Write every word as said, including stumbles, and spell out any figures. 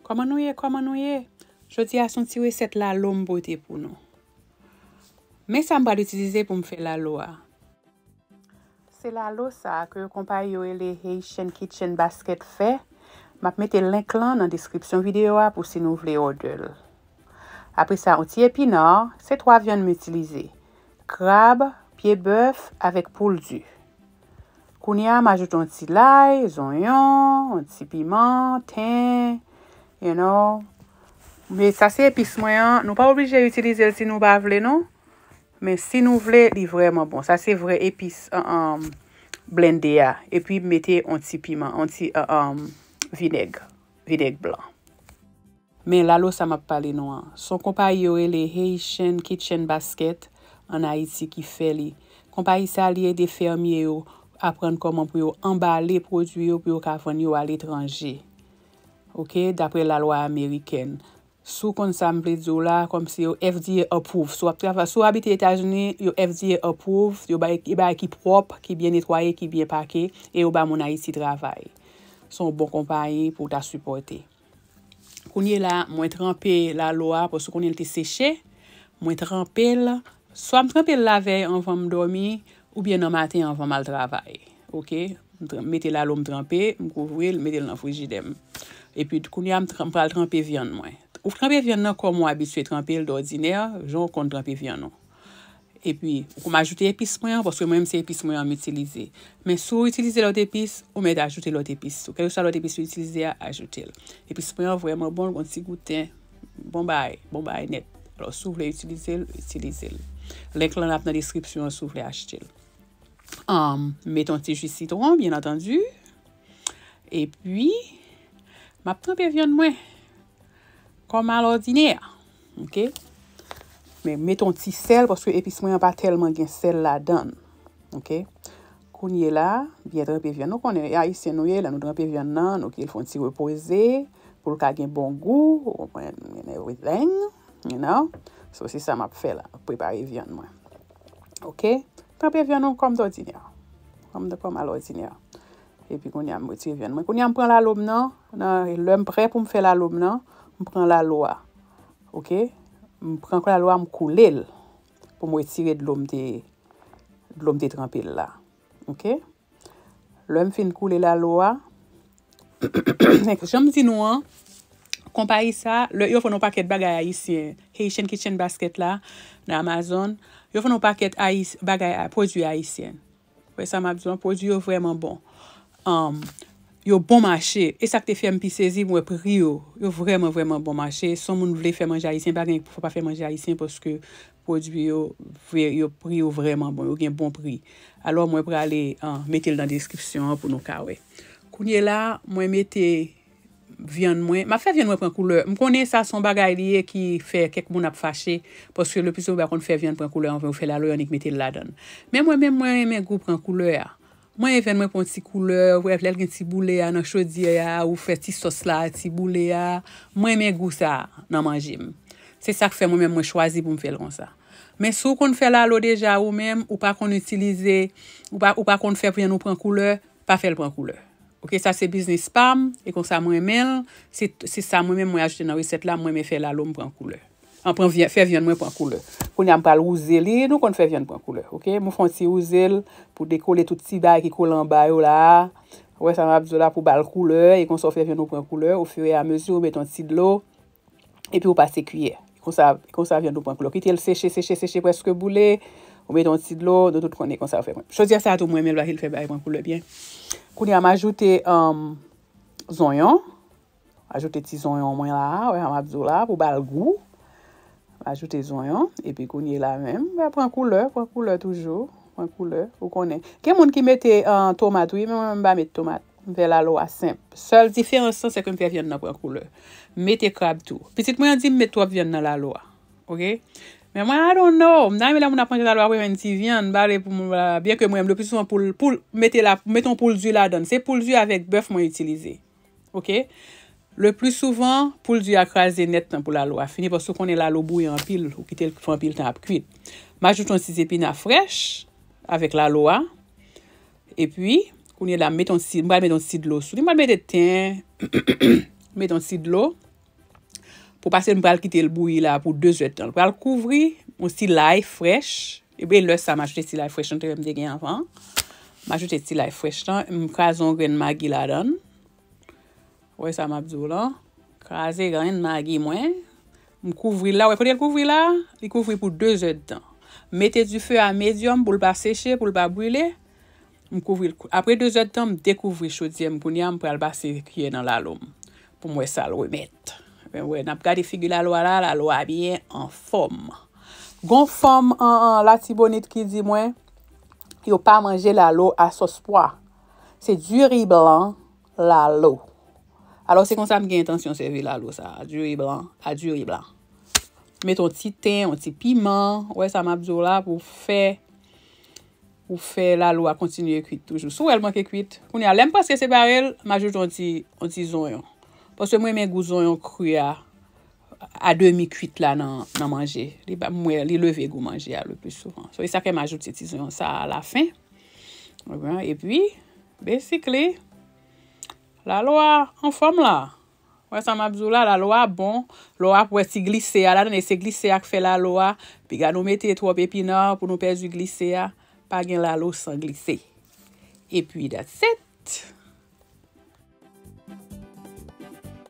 Kòman nou ye? Kòman nou ye? Jodi a se yon ti resèt lalo m pote pou nou. Men sa m pral itilize pou m fè lalo a. Se lalo sa a ke konpayi yo rele Haitian Kitchen Basket fè. M ap mete link lan nan deskripsyon videyo a pou si nou vle order l. Apre sa, yon ti epina, se twa vyann m itilize. Krab, pye bèf avèk poul di. Kounye a, m ajoute yon ti lay, zonyon, yon ti piman, ten, you know. Men sa se epis mwen an. Nou pa oblije itilize l si nou pa vle, non. Men si nou vle, li vrèman bon. Sa se vrè epis, an, an, blende a. Epi m mete yon ti piman, yon ti, an, an, vinèg. Vinèg blan. Men lalo sa m ap pale nou an. Se yon konpayi yo rele Haitian Kitchen Basket ann Ayiti ki fè li. Konpayi sa, li ede fèmye yo aprann kòman pou yo anbale pwodui yo pou yo ka vann yo aletranje. Oke, daprè lalwa amerikèn. Si w konn sa m vle di w la, kòmsi yo F D A approve. Si w ap travay, si w abite Etazini, yo F D A approve, yo bay, yo bay ki pwòp, ki byen netwaye, ki byen pake, e yo ba moun Ayiti travay. Se yon bon konpayi pou w ta sipòte. Kounye la, mwen tranpe lalo a, paske kounye l te seche. Mwen tranpe l. Swa m tranpe l lavèy anvan m dòmi, oubyen nan maten anvan m al travay. Oke? M tran-, mete lalo m tranpe, m kouvri l, mete l nan frijidè m. Epi kounye a, m tran-, m pral tranpe vyann mwen. Ou tranpe vyann nan kòm ou abitye tranpe l dòdinè, jan w konn tranpe vyann ou. Epi, ou konn ajoute epis mwen an, paske mwen menm se epis mwen an m itilize. Men si w itilize lòt epis, ou mèt ajoute lòt epis tou. Kèlkeswa lòt epis ou itilize a, ajoute l. Epis mwen an vrèman bon, l gon ti gou ten. Bon bagay, bon bagay nèt. Alò, si w vle itilize l, itilize l. Link lan ap nan deskripsyon an si w vle achte l. Um, met yon ti ji sitwon, byen antandi. Epi, m ap tranpe vyann mwen kòm alòdinè. Oke? Men met yon ti sèl, paske epis mwen an pa tèlman gen sèl ladan l. Oke? Kounye la, byen tranpe vyann. Nou konnen, Ayisyen nou ye, lè nou tranpe vyann nan, nou kite l fè yon ti repoze, pou l ka gen bon gou, ou konprann, and everything, you know? So, se sa m ap fè la, m ap prepare vyann mwen. Oke? Tranpe vyann ou kòm dòdinè. Kòm, kòm alòdinè. Epi kounye a, m retire vyann mwen. Kounye a, m pran lalo m nan, nan, lè m prè pou m fè lalo m nan, m pran lalo a. Oke? M pran lalo a, m koule l pou m retire dlo m te, dlo m te tranpe l la. Oke? Lè m fin koule lalo a, jan m di nou an, konpayi sa, lè yo vann yon pakèt bagay ayisyen, Haitian Kitchen Basket la, nan Amazon, yo vann yon pakèt ayis-, bagay, pwodui ayisyen. Wè sa m ap di w, pwodui yo vrèman bon. Um, yo bon mache. E sa k te fè m pi sezi, m wè pri yo. Yo vrèman, vrèman bon mache. Si yon moun vle fè manje ayisyen, pa gen, fò pa fè manje ayisyen paske pwodui yo, vre, yo, pri yo vrèman bon. Yo gen bon pri. Alò, mwen prale, uh, mete l nan deskripsyon an pou nou ka wè. Kounye la, mwen mete vyann mwen. M ap fè vyann mwen pran koulè. M konnen sa se yon bagay li ye ki fè kèk moun ap fache, paske leplisouvri yo pa konn fè vyann pran koulè anvan yo fè lalo, yo annik mete l ladan l. Men mwen menm, mwen renmen gou pran koulè a. Mwen renmen vyann mwen pran ti koulè, ou wè, lè l gen ti boule a nan chodyè a, ou fè ti sòs la, ti boule a. Mwen renmen gou sa a nan manje m. Se sa k fè mwen menm mwen chwazi pou m fè l konsa. Men si w konn fè lalo deja ou menm, ou pa konn itilize, ou pa, ou pa konn fè vyann ou pran koulè, pa fè l pran koulè. Oke, sa se biznis pa m, e konsa mwen renmen l, se, se sa mwen menm mwen ajoute nan resèt la, mwen renmen fè lalo m pran koulè. An pran vyan-, fè vyann mwen pran koulè. Kounye a m pral wouze li, nou konn fè vyann pran koulè, oke? M fè yon ti wouze l pou dekole tout ti bagay ki kole anba yo la. Ou wè sa m ap di w la pou ba l koulè, e konsa w fè vyann ou pran koulè, ofirèamezi ou met yon ti dlo, epi ou pase kiyè. Konsa, konsa vyann ou pran koulè. Kite l seche, seche, seche, prèske boule. Ou mete yon ti dlo, nou tout konnen konsa yo fè. Chodyè sa a tou mwen renmen l, paske l fè bagay pran koulè byen. Kounye a, m ajoute, um, zonyon. Ajoute ti zonyon mwen la, wè sa m ap di w la, pou ba l gou. M ajoute zonyon, epi kounye la menm, wè, pran koulè, pran koulè toujou. Pran koulè, ou konnen. Gen moun ki mete, uh, tomat, wi, men mwen menm m pa met tomat. M fè lalo a senp. Sèl diferans lan, se ke m fè vyann nan pran koulè. M mete krab tou. Pitit mwen an di m met twòp vyann nan lalo a. Oke? Men mwen, I don't know. M ta renmen lè moun ap manje lalo a, mwen menm ti vyann, m pa vle pou moun, byenke mwen menm, le pli souvan pou l, pou l mete la, mete yon poul di ladan l. Se poul di avèk bèf mwen itilize. Oke? Le pli souvan, poul di a kraze nèt nan pou lalo a fini, paske ou konnen lalo bouyan anpil, ou kite l fè anpil tan ap kwit. M ajoute yon ti zepina frèch avèk lalo a. Epi, kounye la, m met yon ti, m pral met yon ti dlo sou li. M pral mete ten, met yon ti dlo. Ou pase m pral kite l bouyi la pou de zè tan. L pral kouvri yon ti lay frèch. Epi lè sa, m ajoute ti lay frèch lan, m te gen anvan. M ajoute ti lay frèch lan, m kraze yon grenn magi ladan l. Ou wè sa m ap di w lan? Kraze grenn magi mwen. M kouvri l la. Ou wè kote l kouvri la? Li kouvri pou de zè tan. M mete dife a medyòm pou l pa seche, pou l pa brile. M kouvri l. Apre de zè tan, m dekouvri chodyè m. Kounye a, m pral pase kiyè nan lalo m pou m wè sa l remèt. Men wè, n ap gade figi lalo a la, lalo a byen anfòm. Gon fanm an, an Latibonit ki di mwen, yo pa manje lalo a sòs pwa. Se diri blan lalo. Alò, se konsa m gen entansyon sèvi lalo sa a, diri blan, a diri blan. Mete yon ti ten, yon ti piman, ou wè sa m ap di w la, pou fè, pou fè lalo a kontinye kwit toujou. Si w wè l manke kwit, kounye a, lè m prèske separe l, m ajoute yon ti, yon ti zonyon. Paske mwen renmen gou zonyon kri a, a demi kwit la nan, nan manje. Li ba, m wè, li leve gou manje a le pli souvan. So, e sa fè m ajoute ti zonyon sa a lafen. Epi, basically, lalo a anfòm la. Wè sa m ap di w la, lalo a bon. Lè w ap wè ti glise a ladan, e se glise a k fè lalo a. Piga nou mete twòp epina pou nou pèdi glise a. Pa gen lalo san glise. Epi, that's it.